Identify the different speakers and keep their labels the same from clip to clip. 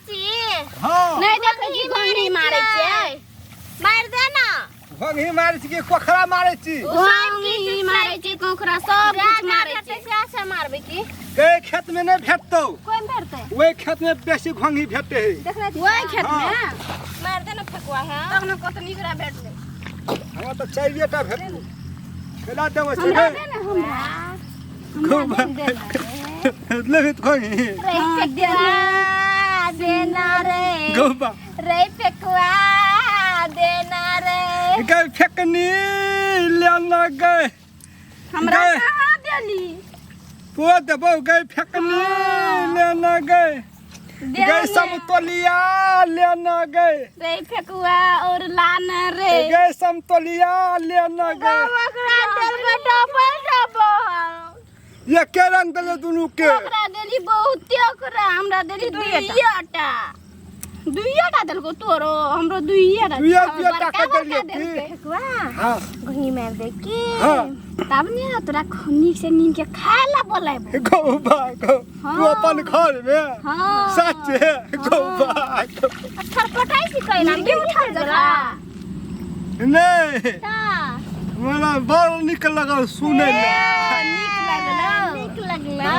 Speaker 1: छी
Speaker 2: हाँ
Speaker 3: नहीं देखै छी घोंघी मारै छियै
Speaker 1: मार दे ना
Speaker 2: घोंघी मारै छी कि कोखरा मारै छी
Speaker 3: घोंघी मारै छी कोखरा सब कुछ मारै छी
Speaker 1: से से मारबे की
Speaker 2: गै खेत में नहीं भेटतौ
Speaker 1: कोन भेटतै
Speaker 2: ओहि खेत में बेसी घोंघी भेटे है
Speaker 1: देखने छी
Speaker 3: वही खेत में
Speaker 1: मार दे ना फेकुआ है
Speaker 3: तब ने कत नीक रह भेटलै
Speaker 2: हमरा तऽ चारिए टा भेटल केला देबै से
Speaker 3: हमरा
Speaker 2: गै
Speaker 3: दे ने हमरा
Speaker 2: खूब लेबही तऽ घोंघी
Speaker 1: रे फेकुआ देना रे
Speaker 2: गौबा
Speaker 1: रे फेकुआ देना रे
Speaker 2: गै फेकनी लेना गै
Speaker 3: हमरा
Speaker 2: गै।
Speaker 3: कहाँ देली
Speaker 2: तो देबौ गै फेकनी लेना गै
Speaker 3: दे
Speaker 2: गै
Speaker 3: ने।
Speaker 2: समतोलिया लेना गै
Speaker 3: रे फेकुआ और लान रे
Speaker 2: गै समतोलिया लेना गै
Speaker 1: ओकरा देल के डबल डबल
Speaker 2: एके रंग देले दुनू के
Speaker 3: ओकरा देली बहुते ओकरा हमरा देली दुइयाटा दुइयाटा देलको तोरो हमरो दुइयाटा
Speaker 2: दुइया दुइयाटा
Speaker 3: बड़का
Speaker 2: के
Speaker 3: बड़का
Speaker 2: देलियै
Speaker 3: देलकै।
Speaker 2: की?
Speaker 1: फेकुआ
Speaker 2: हाँ
Speaker 1: घुनी मार दे की
Speaker 2: हाँ
Speaker 3: तब ने तोरा नीक से नीन के खाय ला बोलाबो
Speaker 2: गौ बा गौ तू अपन घर में
Speaker 3: हाँ।
Speaker 2: सच है गौ बा गौ।
Speaker 1: छटपटाई छी कैला
Speaker 3: मुर्गी उठल जरा
Speaker 2: नहीं
Speaker 1: हां
Speaker 2: हमरा बड़ नीक लगल सुनै मे
Speaker 3: नीक लगलो
Speaker 1: नीक लगला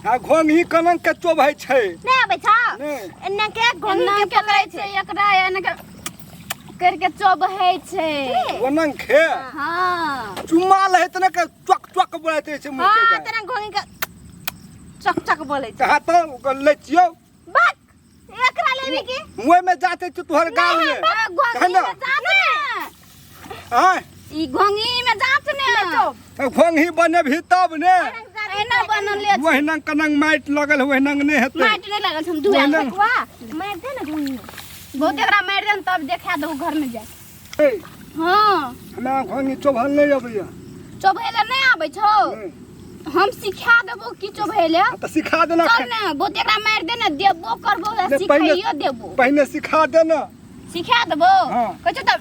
Speaker 2: आ घोंघी कनक के चोभै छै
Speaker 1: नहीं आबै छौ
Speaker 2: नहि
Speaker 1: एन्ना के घोंघी
Speaker 3: एना
Speaker 1: के
Speaker 3: के
Speaker 1: पकड़ै
Speaker 3: पकड़ै छै एकरा एना के करके चोभै छै
Speaker 2: ओनंग खे
Speaker 3: हाँ
Speaker 2: चुम्मा लहै त ने के चक चक बोलैत रहै छै मुँह के
Speaker 1: हां
Speaker 2: गाय।
Speaker 1: तेना घोंघी के चक चक बोलै छै
Speaker 2: कहाँ तऽ लै छियौ
Speaker 1: बक एकरा लेबी की
Speaker 2: मुँह में जाते छै तोहर गाल में
Speaker 3: घोंघी में जात ने
Speaker 2: आँय
Speaker 3: ई घोंघी में जात ने
Speaker 2: घोंघी बनेबही तब ने
Speaker 3: एना बनल छै
Speaker 2: ओहिना कनंग माटि लगल है ओहिना नहि हेतै
Speaker 3: माटि नहि लागल छै हम धुआ
Speaker 2: ओहिना
Speaker 1: वाह मार दे ना घोंघी
Speaker 3: बहुत एकरा मारि देन तब देखा देबो घर में जाय
Speaker 2: ए,
Speaker 3: हाँ
Speaker 2: हमरा घोंघी चोभल नहि अबैया
Speaker 3: चोभै लए नहि आबै छौ
Speaker 2: नहि।
Speaker 3: हम सिखा देबो की चोभै लए
Speaker 2: तऽ सिखा देना
Speaker 3: चल ने बहुत एकरा मारि दे ने देबो करबो आ
Speaker 2: नहि, पहिने-
Speaker 3: सिखाइयो देबो
Speaker 2: पहिने सिखा देना
Speaker 3: सिखा देबो
Speaker 2: हाँ।
Speaker 3: कहै छौ तऽ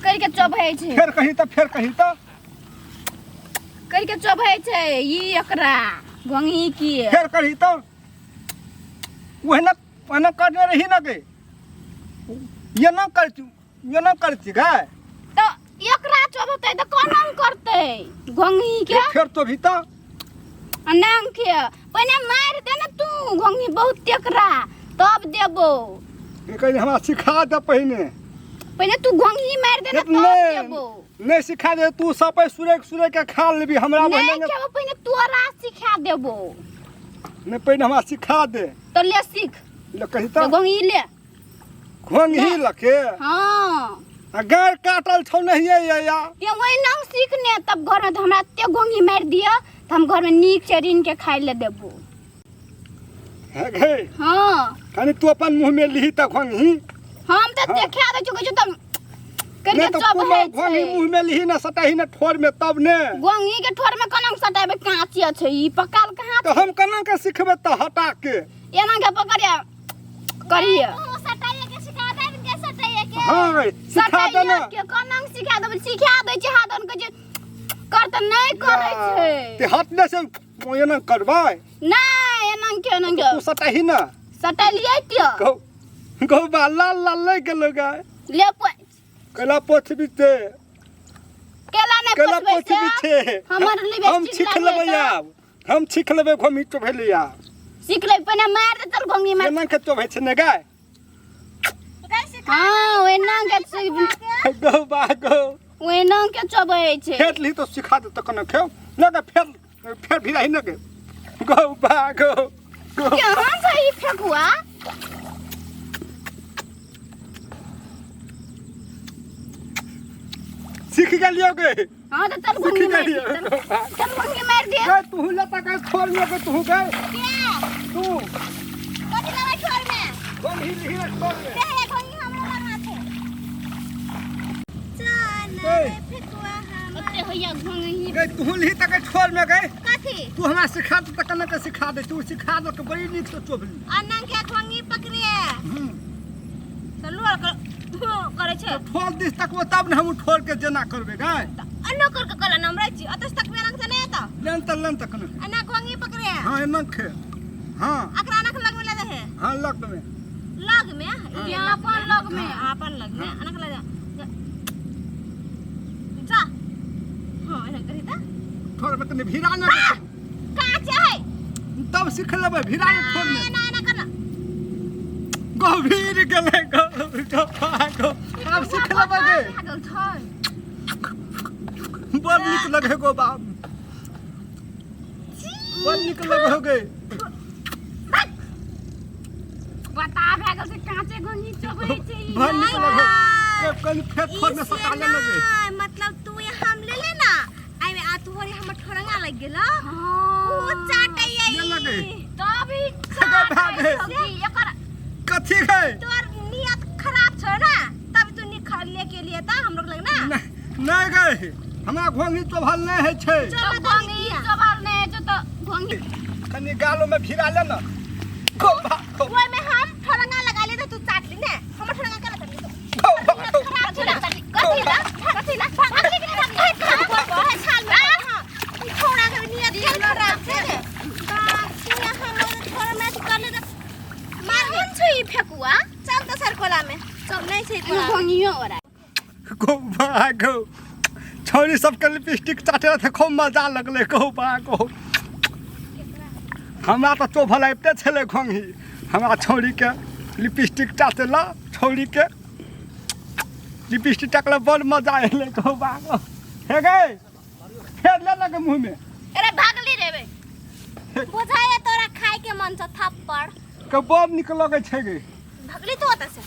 Speaker 3: करिके चोभै छै
Speaker 2: फेर कही तऽ फेर कही तऽ
Speaker 3: करिके चोभै छै ई एकरा घोंघी की
Speaker 2: फेर कही तऽ ओहिना ओहिना करने रही ना गे ये ना कर ये ना कर छी गाय
Speaker 3: तऽ एकरा चोभतै तऽ कोना करतै घोंघी के
Speaker 2: फेर तो भी तऽ
Speaker 3: नाम के पहिने मारि दे ने तू घोंघी बहुत एकरा तब देबो
Speaker 2: कहीं हमरा सिखा दे पहिने
Speaker 3: पहिने तू घोंघी मारि दे ने तब
Speaker 2: नहीं
Speaker 3: देबो
Speaker 2: नहीं सिखा दे तू सब सुरेक सुरेक के खा लेबी हमरा
Speaker 3: नहीं
Speaker 2: बहिने
Speaker 3: खेबो पहिने तोरा सिखा देबो
Speaker 2: नहीं पहिने हमरा सिखा दे
Speaker 3: तो ले सीख
Speaker 2: ले कही
Speaker 3: तो
Speaker 2: तऽ
Speaker 3: घोंघी ले
Speaker 2: घोंघी लके
Speaker 3: हाँ
Speaker 2: आ गाय काटल छौ नहीं या या
Speaker 3: ये वही नाम सीख ने तब घर में तो हमरा एते घोंघी मारि दिया तो हम घर में नीक से ऋण के खाइ ले देबो
Speaker 2: हे गे
Speaker 3: हाँ
Speaker 2: कनी तू अपन मुंह में लिही तऽ घोंघी
Speaker 3: हम तो
Speaker 2: हाँ।
Speaker 3: देखा दे चुके तब करके
Speaker 2: नहीं तो
Speaker 3: चब
Speaker 2: कोनो
Speaker 3: है
Speaker 2: घोंघी मुंह में लिही ना सटाही ना ठोर में तब ने
Speaker 3: गोंगी के ठोर में कोना सटाबे कांची छै ई पकाल कहाँ
Speaker 2: तो हम केना के सिखबे तऽ हटा के
Speaker 3: एना के पकड़िया करिए
Speaker 1: ओ सटाइए के सिखा दे के सटाइए के
Speaker 2: हाँ रे सिखा दे ना
Speaker 3: के कोना सिखा देबै सिखा दै छै हाथ के जे कर तऽ नहि करै छै
Speaker 2: ते हाथ ने से एना करबै
Speaker 3: नहि एना के एना के
Speaker 2: तू सटाही ना
Speaker 3: सटेलियै त्यो
Speaker 2: गौ गौ बा लाल लाल लागि गेलो गाय
Speaker 3: ले
Speaker 2: केला पोछबी ते
Speaker 3: केला नहि
Speaker 2: केला
Speaker 3: पोछबै
Speaker 2: पोछबी
Speaker 3: से
Speaker 2: छे
Speaker 3: हमर लिपस्टिक
Speaker 2: हम सीख
Speaker 3: लागलै
Speaker 2: लेबै
Speaker 3: तऽ।
Speaker 2: आब हम सीख लेबै घोमी चोभेली आब
Speaker 3: सीख ले पहिने मारि दे चल घोंघी मार
Speaker 2: केना के चोभै छै ने गाय
Speaker 3: हाँ ओहिना के
Speaker 2: गौ बा गौ
Speaker 3: ओहिना के चोभै छै
Speaker 2: फेर ली तो सिखा दे तखन खेव ना के फेर फेर भी रही ना के गौ बा गौ गौ
Speaker 3: कहाँ से ई फेकुआ
Speaker 2: सीख गेलियो गे
Speaker 3: हाँ तो चल घोंघी
Speaker 2: सीख
Speaker 3: मार दे
Speaker 2: गेलियो
Speaker 3: चल चल घोंघी मार दे
Speaker 2: गे तू लता के छोड़ में के तू गे तू
Speaker 1: कथी लेबै ठोर में
Speaker 2: घोंघी लिही ना छोड़ में
Speaker 1: दे हे घोंघी हमरा लगा छै चल
Speaker 2: ए।
Speaker 1: रे फेकुआ हम
Speaker 3: ओते होइया घोंघी
Speaker 2: गे तू लिही तक छोड़ में गे
Speaker 1: कथी
Speaker 2: तू हमरा सिखा दे तखन के सिखा दे तू सिखा दे के बड़ी नीक से चोभली
Speaker 1: अन्ना के घोंघी पकड़े तो लोर कर करै छै
Speaker 2: ठोल दिस तक वो तब ने हम ठोल के जेना करबे गाय
Speaker 1: अन्नो कर के कहला हम रहै छी अतस तक मेरा से नहीं आता
Speaker 2: लेन त लेन तक
Speaker 1: अन्ना घोंघी पकड़े
Speaker 2: हाँ एना खे हाँ
Speaker 1: अकरा ना
Speaker 2: हाँ लग में।
Speaker 1: लग में।
Speaker 3: यहाँ अपन लग में।
Speaker 1: हाँ, अपन लग में। अनक लग जा जा। हाँ, एना करी त।
Speaker 2: थोड़ा में तनी भिरा ना।
Speaker 1: काचे है।
Speaker 2: तब सीख लेबै भिरा ने ठोर में।
Speaker 1: एना एना करना।
Speaker 2: गंभीर गेलै गो गो। आब सीख लेबै गे।
Speaker 3: भए गेल छै।
Speaker 2: बड़ नीक लगे गो बाप, बड़ नीक लगे हो गे।
Speaker 3: बता भए गेल छै, काँचे घोंघी चोबै छै ई।
Speaker 2: बड़ नीक लगे।
Speaker 1: नहीं।
Speaker 2: कनि फेर ठोर में
Speaker 1: ई से
Speaker 2: सटाले लगे।
Speaker 1: नहीं, मतलब तू यहाँ हम ले लेना आई में आ तोहरे हमर ठोरंगा लग गेल।
Speaker 3: हाँ।
Speaker 1: ओ चाटैया
Speaker 2: ये लगे।
Speaker 3: तब ई
Speaker 2: एकर भाग है।
Speaker 3: चाटै छौ कि एकर।
Speaker 2: कथी है?
Speaker 1: तोर नियत खराब छौ ना, तब तू निखर लेके लिए ता हम लोग लग ना।
Speaker 2: नहीं गए, हमरा घोंघी चोभल नहीं है छै।
Speaker 1: चल
Speaker 3: तऽ
Speaker 1: बता
Speaker 3: घोंघी
Speaker 1: दिया।
Speaker 3: चोभल नहि होइ छौ तऽ घोंघी।
Speaker 2: कनि गालो में भिरा ले ना गो भागो।
Speaker 1: ओए में हम ठोरंगा लगा ले त तू चाट ली ने। हमर ठोरंगा केना चाटली तू?
Speaker 2: गो भागो।
Speaker 1: खराब छौ ना। कथी ला? कथी ला? भागली कि नहीं भागली? भाग छाल में। हां, छोड़ा के नियत के खराब छै रे बाप। तू यहाँ हमर ठोर में कर ले त मार।
Speaker 3: केहन छौ ई फेकुआ?
Speaker 1: चल त सर कोला में सब नहीं छै कोला में।
Speaker 3: घोंघियो ओरा।
Speaker 2: गो भागो। छौरी सबके लिपस्टिक चाटे रहै खूब मजा लगलै। गो भागो, हमरा तऽ चोभल आबिते छलै घोंघी। हमरा छौरीके लिपस्टिक चाटेला, छौरीके लिपस्टिक चाटला, बड़ मजा एलै। गो भागो, हे गे फेर ले ना गे मुँहमे।
Speaker 3: अरे भागली रे बे।
Speaker 1: बुझाए तोरा खाए के मन छ थप्पड़
Speaker 2: के बड़ नीक लगै छै गे।
Speaker 1: भगली तू ओतऽ से।